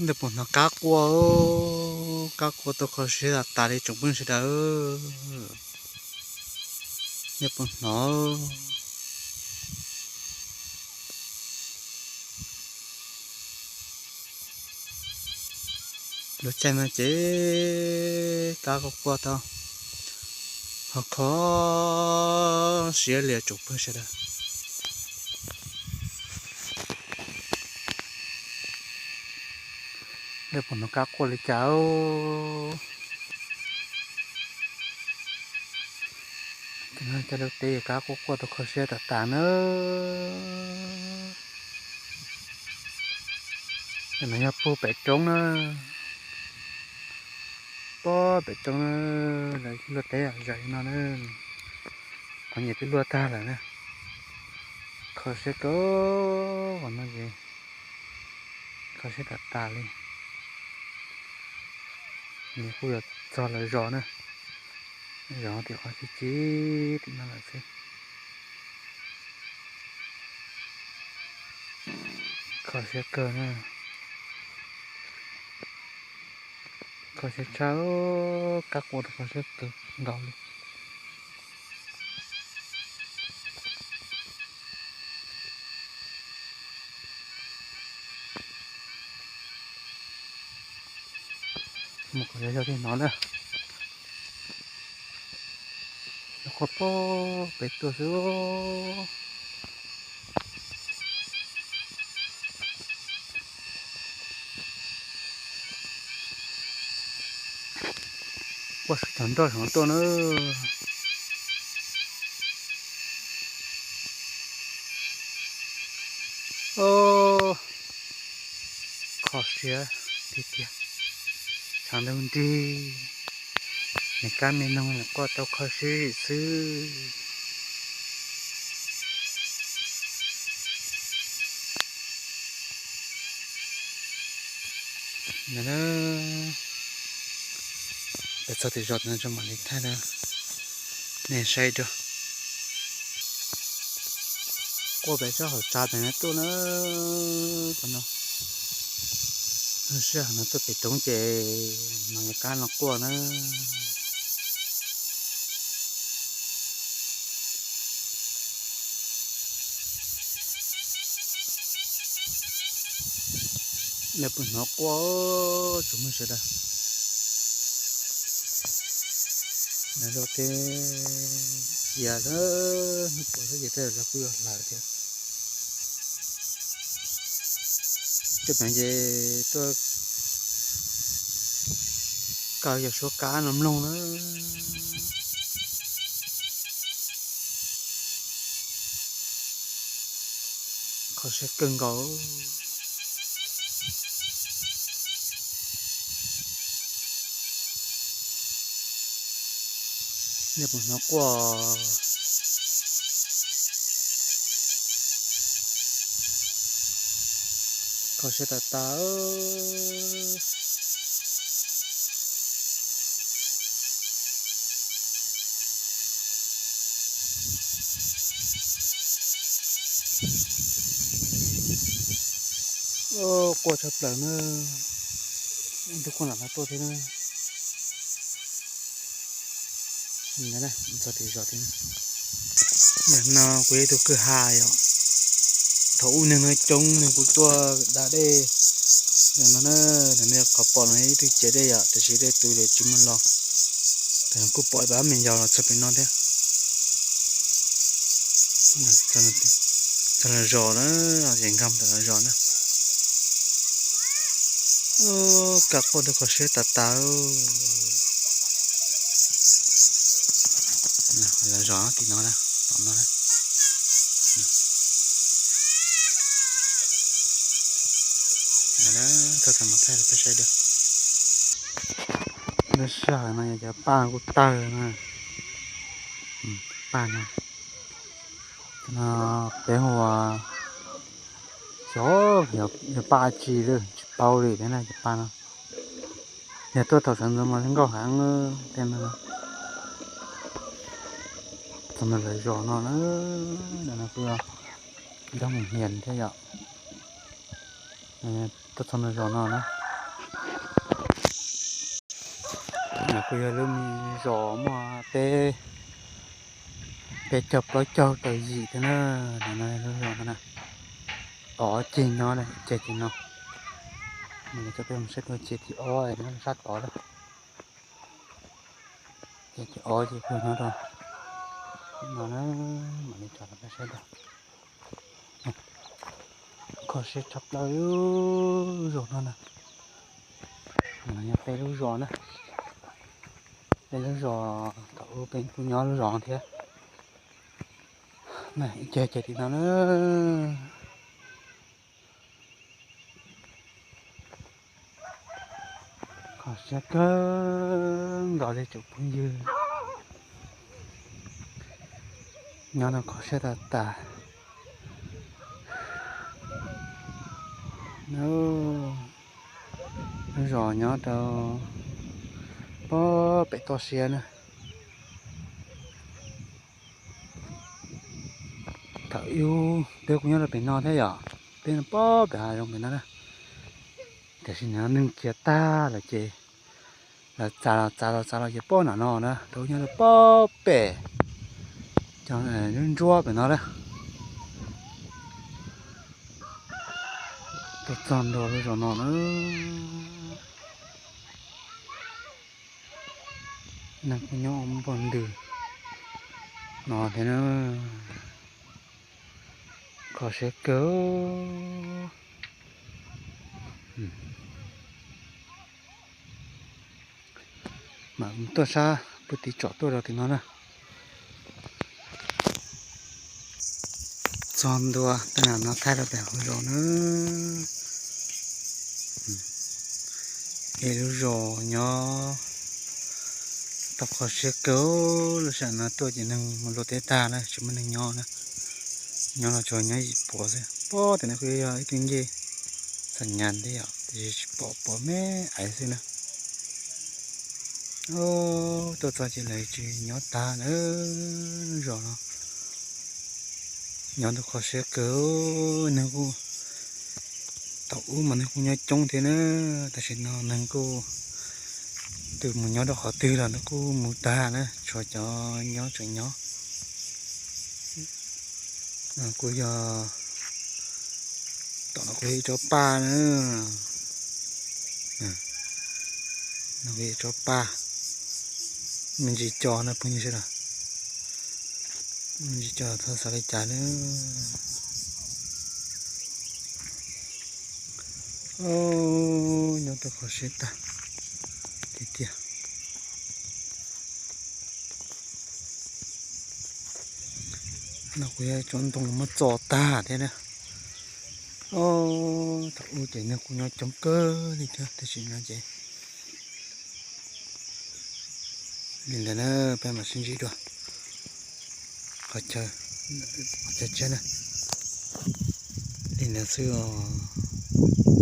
Nej puas hnov kab quaj, kab quaj tau kho siab tas tas li tsoom phooj ywg sawv daws. Nej puas hnov? Lub caij no ces kab quaj quaj tau ho kho siab li tsoom phooj ywg sawv daws. Nej puas hnov kab quaj li cas? Cov lub teb kab quaj quaj tau kho siab tas tas na. No yog puag pem roob na, puag pem roob na, lawv luaj teb zom zaws li no na. Qhov nyiam twb luaj tag lawm na. Kho siab kawg, qhov no ces kho siab tas tas li. Nws kuj yuav txog lawv zos na, zos tim qhov chim chim tim no lawm xwb. Kho siab kawg na, kho siab tshaj, kab quaj rau kho siab kawg nkaus li. Mus kom yog yog thiaj hnov na. Yog qhov pob pem tuaj xwb. Quaj sawv thaum nroj saum no tuaj na. Kho siab tiag tiag. Tshav ntuj nrig, nws kab me noog nws quaj tau kho siab xwb. Peb txog tim zos no tso mam li thaij rau nej saib dua. Quaj pem tsob hauv tsav pem no tuaj na. Qhov no lub sij hawm no tuaj pem roob ces no yog kab no quaj na. Nej puas hnov quaj tsoom phooj ywg sawv daws? Lawv luaj teb cia lawm, hnub puas xwb ces tej zaum lawv kuj yuav hlawv thiab. Tuaj pem ces tuaj kaw yog suab kab no mloog na. Kho siab kawg nkaus. Nej puas hnov quaj? Kho siab tas tas. Quaj tshaj plaws na. Ib tug quaj nram no tuaj thiab na. Txog tim zos thiab. Ntawm no kuv ib tug kwj ha yom. Thaum ub neeg no coob neeg kuj tuaj da dej. Ntawm no na, ntawm no qhov pom no ib tug ciav dej yom, tiam sis dej tu lawm tsis muaj los. Tam no kuj pom ib pab me nyuam los txog pem no thiab. Txog lawv zos na, ces nkag mus tom lawv zos na. Kab quaj rau kho siab tas tas. Lawv zos tim no na, tom no na. Thaij rau peb saib dua. Lub sij hawm no yog cov paj kuj tawg na. Paj no, peb hu ua xyov yog paj tsi lawm tsis paub li thiab na cov paj no. Yog tuaj thaum sawv ntxov mas nkauj heev tej no. Txog ntawm lawv zos no na, ntawm no kuj yog Nrog Mus Hnias thiab yom. Tuaj txog ntawm zos no na. No kuj yog lub me zos muaj peb, peb caug plaub caug tawm yim thiab na. No lub zos no na, ob ceg nyob na, ceg tim no. Mam li coj peb mus saib dua ceg tim ob nyob sab tod lawm. Ceg tim ob ces kuj nyob rau no na, mam li tso rau peb saib dua. Kho siab tshaj plaws lub zos no na. No yog peb lub zos na, peb lub zos thaum ub peb kuj nyob lub zos thiab. Ib ceg ceg tim no na. Kho siab kawg nkaus li tsoom phooj ywg, nyob no kho siab tag tas. Lub zos nyob rau pob pem toj siab na. Thaum ub peb kuj nyob rau pem no thiab yom, peb nyob pob pem hav zoov pem no na. Tiam sis nim no neeg khiav tag lawm ces lawv txav los txav los txav los ces pob nram no na, thaum ub nyob rau pob pem cov ntsuab ntsuab pem no na. Tuaj txog ntua lub zos no na, neeg kuj nyob ua npog ntws no thiab na. Kho siab kawg. Mam tuaj sab puag tim tsom tuaj rau tim no na. Txog ntua tej no thaij rau pem hauv zos na. Es lub zos nyob tau kho siab kawg, lub sij hawm no tuaj ces neeg mus luaj teb tag na, tsis muaj neeg nyob na. Nyob los tsuas nyob yim puav xwb. Pob tim no kuj yog ib tug ncej xam nyas thiab yom, tiam sis tsis pom, pom me aiv xwb na. Tuaj txog ces lawv tsis nyob tag lawm, lub zos no nyob tau kho siab kawg. Neeg kuj, thaum ub mas neeg kuj nyob coob thiab na, tam sim no neeg kuj, tus mus nyob rau qhov twg los nws kuj mus tag na, tshuav cov nyob tseem nyob. Kuj yog, tom no kuj yog ib tsob paj na, no kuj yog ib tsob paj, me ntsis co na phooj ywg sawv daws, me ntsis co txhob xav li cas na. Nyob tau kho siab tag tiag tiag. No kuj yog tsob ntoo muab txo tag thiab na. Thaum ub ces neeg kuj nyob coob kawg li thiab, tiam sis no ces li ntawd na, peb mam sib ntsib dua qhov chaw, qhov chaw tshiab na. Li ntawd xwb os.